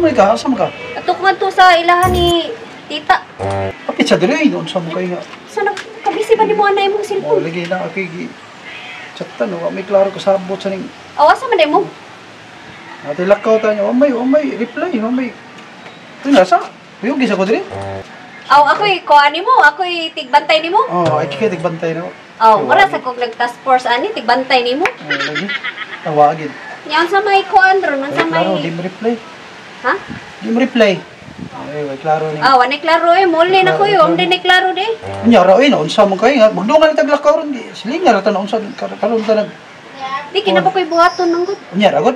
Amo ka, asa man ka? Ato ko ngadto sa ilahan ni tita. Kapit sa diri, doon sa mo kay nga. Sa nagkabisi ba nimo anay imong Oh, cellphone? lagi na ako gi chatan no, may klaro ko sabot sa ning. Aw, asa man mo? Ate lakaw ta niya, oh may reply, oh may. Ito sa? Uyog gisa ko diri. Aw, ako'y kuan nimo, ako'y tigbantay nimo. Oh, ay kay tigbantay na. Aw, wala sa kog nag-task force ani, tigbantay nimo. Oh, lagi. Tawagin. Nya sa may kuan ron, sa may. Klaro, di mo reply. Ha? Di mo reply. Ay, way klaro ni. Ah, wala klaro eh, muli na ko yo, hindi ni klaro di. Unya ra oy, unsa man kay nga, magdungan tag lakaw ron, silingan ra ta na unsa karon ta nag. Di kina pa koy buhaton manggod. Unya ra gud.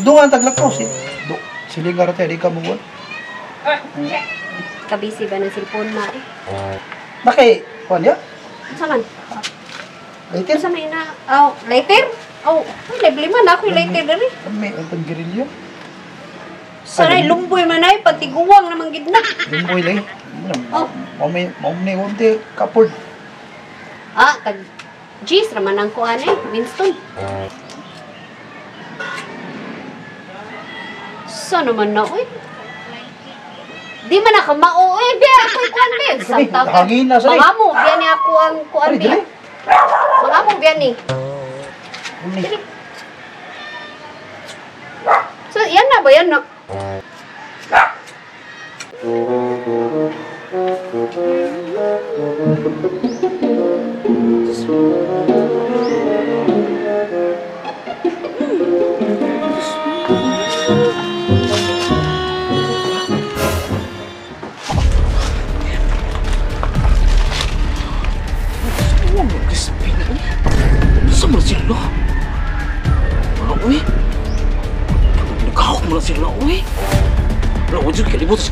Dungan tag lakaw si. Silingan ra ta di ka mo. Kabisi ba ng cellphone na eh? Bakay, kuan ya? Unsa man? Lighter? Unsa man ina? Aw, lighter? Aw, level man ako lighter diri. May ang gerilyo. Saray lumboy man ay patiguwang naman gid na. Lumboy lay. Oh, mao may mao ni wonte kapod. Ah, tag G's ra man ang kuan eh, Winston. Sa naman na oy. Di man ako mao oy, biya ako'y kuan be. Samtang hangin na sa. Mga mo biya ni ako ang kuan biya. Mga mo biya ni. So yan na ba yan na?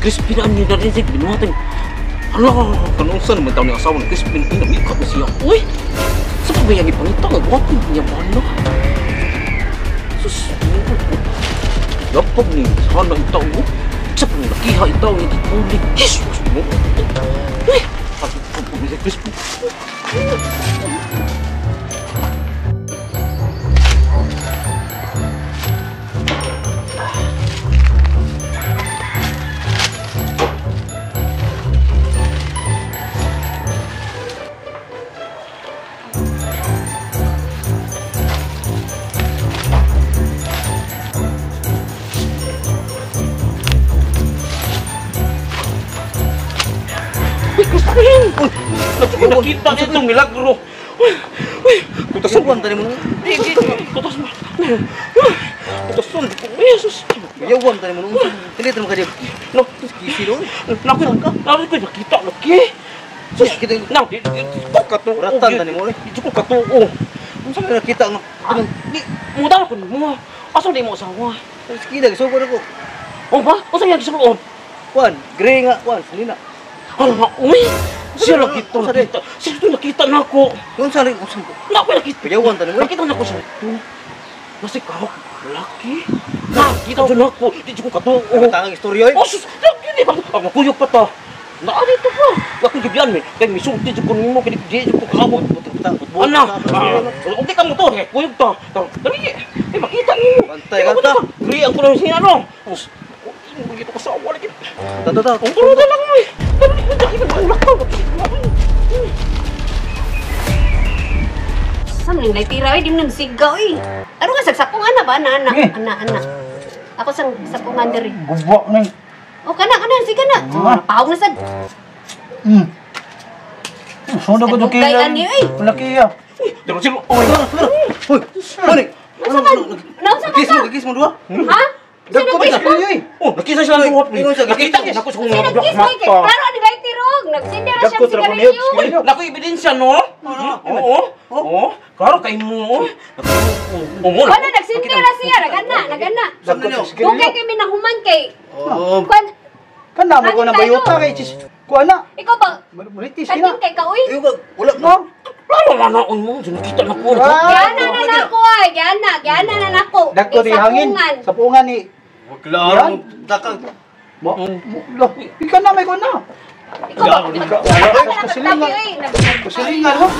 Crispin ang narinig binuhatin. Hala, kanong saan naman taon ni asawa ni Crispin pinamikap na siya. Uy! Sa pagbayang ipangita, nagwapo niya ba na? Sus, yapag ni sana itaw mo. Sa panglakiha itaw ni Gitulig. Jesus mo! Uy! Pagpapag si Crispin. Nakita niya itong milagro. Uy, kutasan mo. Kutasan mo. Kutasan mo. Jesus. Yawan tani mo. Dili mo kadib. No, kisi do. Naku, naku nakita lagi. Sus, kita na, di ko ratan tani mo. Di ko katuo. Unsa ka nakita nga? Di mo daw kun mo. Asa di mo asawa? Sige, gisugod ako. Oh ba? Unsa yang gisugod? Kuan, gray nga kuan, silina. Ala, uy. Siya nakita, nakita. Siya ito nakita na ako. Unsa rin, unsa ko? Naku, nakita. Payawan tani mo. Nakita na ako sa ito. Nasi kahok, laki. Nakita dyan ako. Di ko katuo. Tangang istorya eh. Oh, sus, laki ni. Ang makuyog pa ta. Naarito pa. Akong gibiyan eh. Kaya misulti dyan ko nimo. Kaya di dyan ko kaabot. Ana, okay ka motor. Kuyog ta. Dali. Eh, makita nimo. Bantay ka ta. Gri ang kulang siya, no? Dito ko sa awa lagi. Ta. Ang tulo na lang eh. Dali, dali, ulak ka. Sa man lang tira ay di man sigaw eh. Ano nga sagsapungan na ba ana ana ana. Ako sang sapungan diri. Guwa ning. Oh kana kana sige na. Oh, pahong na sad. Sundo ko kay ani oy. Laki ya. Dero silo. Oy. Hoy. Hoy. Unsa man? Naunsa man ka? Kiss mo duha? Ha? Dagko ba siya? Oh, nakita sila duha. Nakita nako sa mga black mata. Klaro ani tirog, nagsindi ra siya sigarilyo. Nako ebidensya no? Oo. Oo. Klaro kay mo. Oo. Wala nagsindi ra siya, nagana, nagana. Dugay kay minahuman kay. Oo. Kuan kana mo ko na bayota kay chis. Kuan na. Ikaw ba? Maritis kina. Kay ka oy. Wala no. Klaro man naon mo, nakita na ko. Gyana na nako ay, gyana, gyana na nako. Dagko di hangin sa puungan ni. Klaro dakag. Mo, lo, ikaw na may kuan na. Ikaw ba? Kasilingan. Kasilingan ho.